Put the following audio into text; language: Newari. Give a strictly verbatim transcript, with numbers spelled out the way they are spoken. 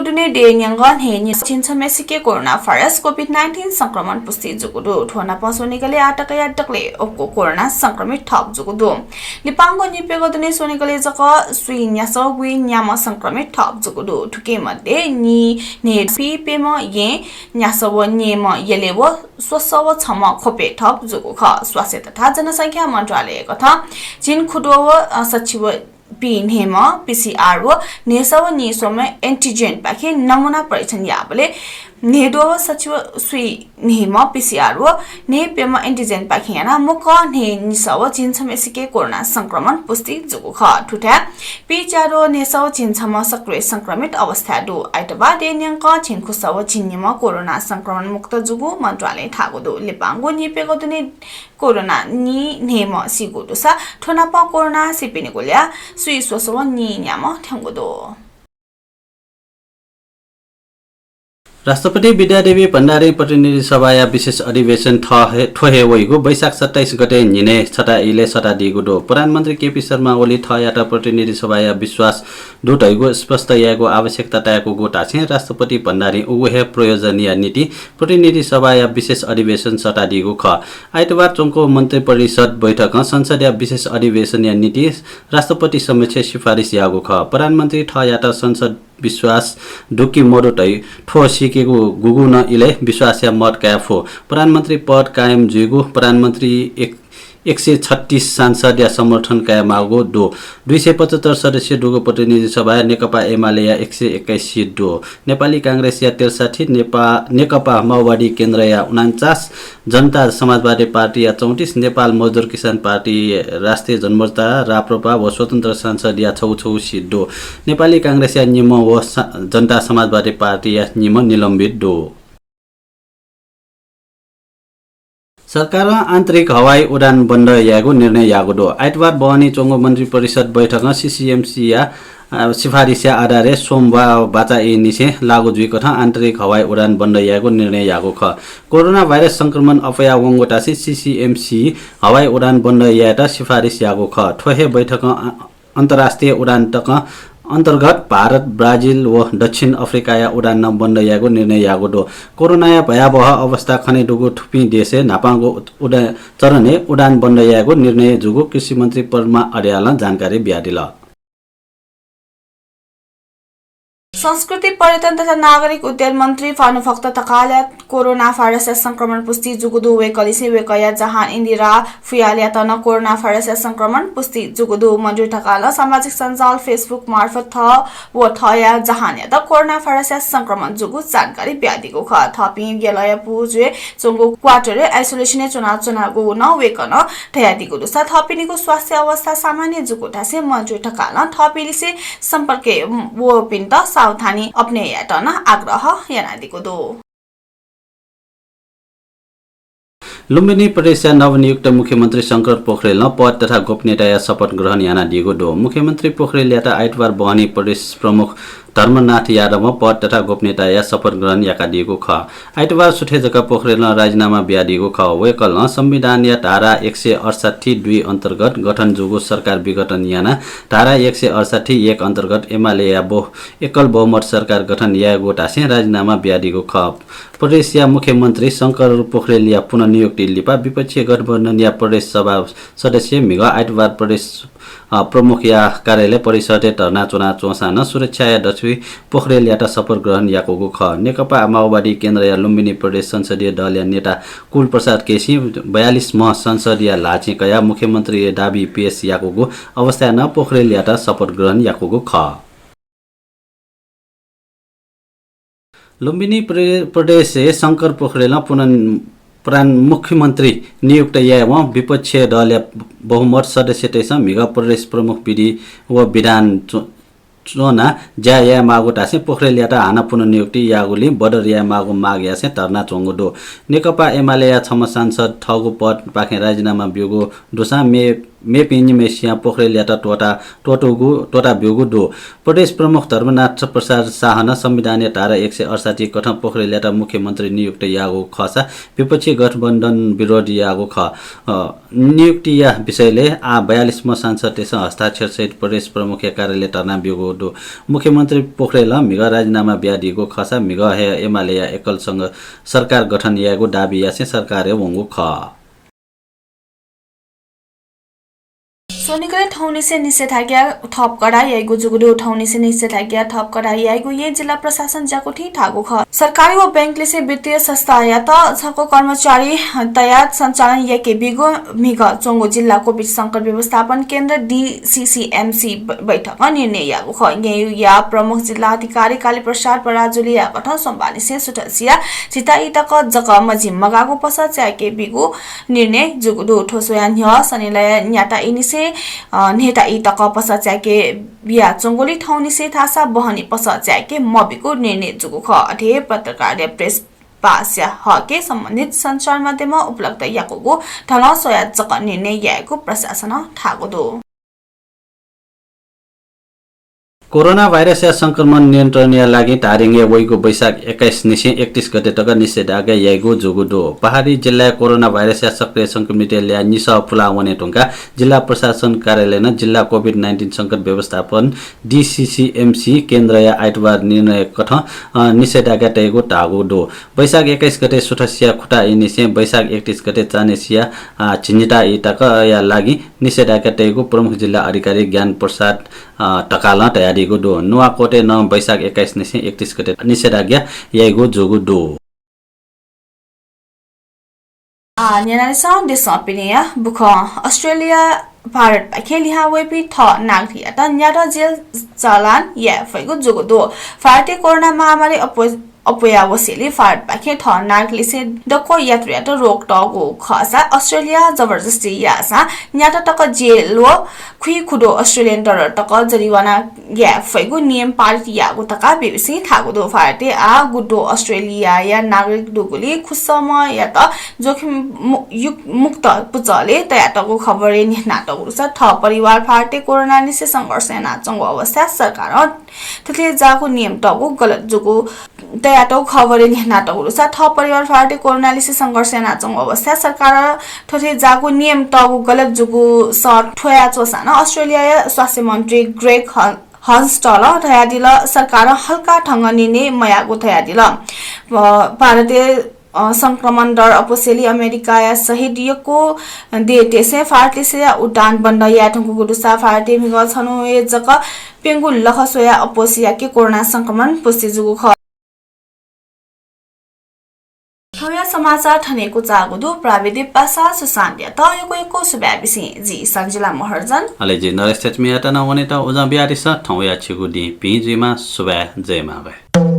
दुने देय् न्यंक न्हय् निसः झिंछम्हय्‌सिके कोरोना भाइरस COVID nineteen संक्रमण पुष्टि जूगु दु। थ्व नापं स्वनिगलय् आःतकया दकलय् यक्व कोरोना संक्रमित थप जूगु दु। लिपांगु निप्यघौ दुने स्वनिगलय् जक स्वीन्यासः व न्याम्ह संक्रमित थप जूगु दु। थुकिं मध्ये नीन्हय् पीप्यम्ह येँ न्यासः व न्येम्ह यलय् व स्वसः व छम्ह ख्वपय् थप जूगु खः। स्वास्थ्य तथा जनसंख्या मन्त्रालयकथं झिंखुद्वः व, अ, सच्छि व पीन्हय्म्ह PCR व न्हय्‌सः व नीस्वम्ह antigen पाखें नमूना परीक्षण याःबलय् न्हय्‌द्वः व सच्छि व स्वीन्हय्‌म्ह PCR व न्हय्‌प्यम्ह antigen पाखें यानाः मुक्कं न्हय्‌निसः व झिंछम्हय्‌सिके कोरोना संक्रमण पुष्टि जूगु खः। थुथाय् पीच्याद्वः न्हय्‌सः व झिंछम्ह सक्रिय संक्रमित अवस्थाय् दु। आइतबाः देय् न्यंक झिंखुसः व झिंनिम्ह कोरोना संक्रमण मुक्त जूगु मन्त्रालयं धाःगु दु। लिपांगु निप्यघौ दुने कोरोनां नीन्हय्‌म्ह सीगु दुसा थ्व नापं कोरोनां सीपिनिगु ल्याः स्वीस्वसः व नीन्याम्ह थ्यंगु दु। राष्ट्रपति विद्यादेवी भण्डारी प्रतिनिधि सभाया विशेष अधिवेशन थ्व हे, थ्व हे वइगु वैशाख सत्ताइस गते न्हिनय् छता इलय् सःतादीगु दु। प्रधानमन्त्री केपी शर्मा ओली थःयात प्रतिनिधि सभाया विश्वास दु धइगु स्पष्ट यायेगु आवश्यकता ताय्‌कूगु धासें राष्ट्रपति भण्डारीं उगु हे प्रयोजनया निंतिं प्रतिनिधि सभाया विशेष अधिवेशन सःतादीगु खः। आइतबार च्वंगु मन्त्रिपरिषद बैठकं संसदया विशेष अधिवेशनया निंतिं राष्ट्रपति समक्ष सिफारिस याःगु खः। प्रधानमन्त्री थःयात संसद विश्वास दु कि मदु धइ थ्व सीकेगु गुगुं नं इलय् विश्वासया मत काये फु। प्रधानमन्त्री पद कायम जुइगु प्रधानमन्त्री एक, एक सय छत्तीस सांसदया समर्थन कायेमाःगु दु। दुई सय पचहत्तर सदस्य दुगु प्रतिनिधि सभाय् नेकपा एमालेया एक सय एक्काइस सिट दु। नेपाली कांग्रेसया त्रिसट्ठी, नेपा-, नेकपा माओवादी केन्द्रया उनान्चास, जनता समाजवादी पार्टीया चौंतिस, नेपाल मजदुर किसान पार्टी, राष्ट्रिय जनमोर्चा, राप्रपा व स्वतन्त्र सांसदया छगू छगू सिट दु। नेपाली कांग्रेसया निम्ह व सा-, जनता समाजवादी पार्टीया निम्ह निलम्बित दु। सरकारं आन्तरिक हवाई उडान बन्द यायेगु निर्णय याःगु दु। आइतबार बहनी च्वंगु मन्त्रिपरिषद बैठकं CCMC या, अ, सिफारिसया आधारय् सोमबाः बाचा ईनिसें लागू जुइकथं आन्तरिक हवाई उडान बन्द यायेगु निर्णय याःगु खः। कोरोना भाइरस संक्रमण अप्वया वंगु धासें CCMC हवाई उडान बन्द यायेत सिफारिस याःगु खः। थ्व हे बैठकं अ-, अन्तर्राष्ट्रिय उडान तकं अन्तर्गत भारत, ब्राजिल व दक्षिण अफ्रिकाया उडान नं बन्द यायेगु निर्णय याःगु दु। कोरोनाया भयावह अवस्था खनेदुगु थुपिं देशय् न्हापांगु उडा-, चरणय् उडान बन्द यायेगु निर्णय जूगु कृषि मन्त्री पद्मा अर्यालं जानकारी बियादिल। संस्कृति, पर्यटन तथा नागरिक उड्डयन मन्त्री भानुभक्त ढकालया कोरोना भाइरसया संक्रमण पुष्टि जूगु दु। वय्कःलिसे वय्कःया जहान इन्दिरा फुयालयात नं कोरोना भाइरसया संक्रमण पुष्टि जूगु दु। मन्त्री ढकालं सामाजिक सञ्जाल Facebook मार्फत थः व थःया जहानयात कोरोना भाइरसया संक्रमण जूगु जानकारी बियादीगु खः। थःपिं यलया पुजुय् च्वंगु quarter-य् isolation-य् च्वनाच्वनागु नं वय्कलं धयादीगु दुसा थःपिनिगु स्वास्थ्य अवस्था सामान्य जूगु धासें मन्त्री ढकालं थःपिंलिसे सम्पर्कय् वःपिन्त सावधानी अपनय् यायेत नं आग्रह यानादीगु दु। लुम्बिनी प्रदेशया नवनियुक्त मुख्यमन्त्री शंकर पोखरेलं पद तथा गोपनीयताया शपथ ग्रहण यानादीगु दु। मुख्यमन्त्री पोखरेलयात आइतबार बहनी प्रदेश प्रमुख धर्मनाथ यादवं पद तथा गोपनीयताया शपथ ग्रहण याकादीगु खः। आइतबार सुथय् जक पोखरेलं राजीनामा बियादीगु खः। वय्कलं संविधानया धारा एक सय अठसट्ठी दुई अन्तर्गत गठन जूगु सरकार विघटन यानाः धारा एक सय अठसट्ठी एक अन्तर्गत एमालेया बहु-, एकल बहुमत सरकार गठन यायेगु धासें राजीनामा बियादीगु खः। प्रदेशया मुख्यमन्त्री शंकर पोखरेलया पुनर्नियुक्ति लिपा विपक्षीय गठबन्धनया प्रदेश सभा सदस्य म्हिगः आइतबार प्रदेश, अ, प्रमुखया कार्यालय परिसरय् धर्ना च्वनाच्वंसां नं सुरक्षाया दथुइ पोखरेलयात शपथ ग्रहण याकूगु खः। नेकपा माओवादी केन्द्रया लुम्बिनी प्रदेश संसदीय दलया नेता कुलप्रसाद केसीं बयालिस म्ह संसदया ल्हाःचिं कयाः मुख्यमन्त्री दाबी पेश याकूगु अवस्थाय् नं पोखरेलयात शपथ ग्रहण याकूगु खः। लुम्बिनी प्रे-, प्रदेशय् शंकर पोखरेलं पुनः प्रान मुख्यमन्त्री नियुक्त यायेवं विपक्षीय दलया बहुमत सदस्यतय्सं म्हिगः प्रदेश प्रमुख विधि व विधान च्व-, च्वनाः ज्या यायेमाःगु धासें पोखरेलयात हानं पुनर्नियुक्ति याःगुलिं बदर यायेमाःगु माग यासें धर्ना च्वंगु दु। नेकपा एमालेया छम्ह सांसद थःगु पदपाखें राजीनामा ब्यूगु दुसां मे मेपिं निम्हय्सियां पोखरेलयात त्वःता, त्वःतूगु, त्वःता ब्यूगु दु। प्रदेश प्रमुख धर्मनाथ प्रसाद शाहनं संविधानया धारा एक सय अठसट्ठी कथं पोखरेलयात मुख्यमन्त्री नियुक्त याःगु खःसा विपक्षी गठबन्धन विरोध याःगु खः। अ, नियुक्तिया विषयलय् आः बयालिसम्ह सांसदतय्सं हस्ताक्षरसहित प्रदेश प्रमुखया कार्यालयय् धर्ना ब्यूगु दु। मुख्यमन्त्री पोखरेलं म्हिगः राजीनामा बियादीगु खःसा म्हिगः हे एमालेया एकल संघ सरकार गठन यायेगु दाबी यासें सरकारय् वंगु खः। स्वनिगलय् थौंनिसें निषेधाज्ञा थप कडा याइगु जूगु दु। थौंनिसें निषेधाज्ञा थप कडा याइगु येँ जिल्ला प्रशासन ज्याकुथिं धाःगु खः। सरकारी व बैंकलिसें वित्तीय संस्थायात छकू कर्मचारी तयार सञ्चालन याके बीगु म्हिगः च्वंगु जिल्ला कोभिड संकट व्यवस्थापन केन्द्र, डिसिसिएमसी, ब-, बैठकं निर्णय याःगु खः। येँया प्रमुख जिल्ला अधिकारी कालीप्रसाद पराजुलीया कथं सोमबारनिसें सुथसिया झिताई तक जक मझी मगाःगु पसः च्याके बीगु निर्णय जूगु दु। थ्व स्वयाः न्ह्यः सनिलया न्याताईनिसें, अ, न्हय्ताई तक पसः च्याके बियाच्वंगुलिं थौंनिसें धाःसा बहनी पसः च्याके मबीगु निर्णय जूगु खः। अथे हे पत्रकारया प्रेस पासया हकय् सम्बन्धित सञ्चार माध्यमं उपलब्ध याकूगु धलं स्वयाः जक निर्णय यायेगु प्रशासनं धाःगु दु। कोरोना भाइरसया संक्रमण नियन्त्रणया लागि धादिङय् वइगु वैशाख एक्काइस निसें एकतिस गते तक निषेधाज्ञा याइगु जूगु दु। पहाडी जिल्लाय् कोरोना भाइरसया सक्रिय संक्रमितया ल्याः निसः पुला वने धुंकाः जिल्ला प्रशासन कार्यालयनं जिल्ला कोभिड नाइन्टिन संकट व्यवस्थापन, डिसिसिएमसी, केन्द्रया आइतबार निर्णय कथं, अ, निषेधाज्ञा तयेगु धाःगु दु। वैशाख एक्काइस गते सुथसिया खुताईनिसें वैशाख एकतिस गते चान्हय्सिया, अ, झिंनिताई तकया लागि निषेधाज्ञा तयेगु प्रमुख जिल्ला अधिकारी ज्ञान प्रसाद, अ, ढकालं धयादीगु दु। नुवाकोटय् नं वैशाख एक्काइस निसें एकतिस गते निषेधाज्ञा याइगु जूगु दु। आः न्यनादिसँ देशं पिनेया बुखँ। अस्ट्रेलिया भारतपाखें लिहां वइपिं थः नागरिकयात न्यात जेल चालान याये फइगु जूगु दु। भारतय् कोरोना महामारी अप्व-, अप्वया वसेंलि भारतपाखें थः नागरिकलिसें दक्व यात्रुयात रोक तःगु खःसा अस्ट्रेलियां जबरजस्ती याःसां न्यात तक जेल व खुइखुदँ अस्ट्रेलियन डलर तक जरिवाना याये फइगु नियम पारित याःगु धकाः बिबिसीं धाःगु दु। भारतय् आः गुद्वः अस्ट्रेलियाया नागरिक दुगुलिं खुसःम्हयात जोखिम मु-, युक-, मुक्त पुचलय् तयातःगु खबरय् न्ह्यथनातःगु दुसा थः परिवार भारतय् कोरोनालिसे संघर्ष यानाच्वंगु अवस्थाय् सरकारं थथे जाःगु नियम तःगु गलत जूगु तयातःगु खबरय् न्ह्यथनातःगु दुसा थः परिवार भारतय् कोरोनालिसे संघर्ष यानाच्वंगु अवस्थाय् सरकारं थथे जाःगु नियम तःगु गलत जूगु सः थ्वयाच्वंसां नं अस्ट्रेलियाया स्वास्थ्य मन्त्री ग्रेग हन-, हन्सटलं धयादिल, सरकारं हल्का ढंगं निर्णय मयाःगु धयादिल। अ, भारतय्, अ, संक्रमण दर अप्वसेंलि अमेरिकाया सहित यक्व देशतय्सं भारतलिसेया उडान बन्द याये धुंकूगु दुसा भारतय् म्हिगः छन्हुया जक प्यंगू लख स्वयाः अप्वःसियाके कोरोना संक्रमण पुष्टि जूगु खः। थौंया समाचार थन हे क्वचाःगु दु। प्राविधिक पासा सुशान्तयात यक्व यक्व सुभाय् बिसें जि सञ्जिला महर्जन। अले जि नरेश थेच्मीयात नं वनेत उजं बियादिसँ। थौंया छिगु दिं भिं जुइमा। सुभाय्, जय मांभाय्।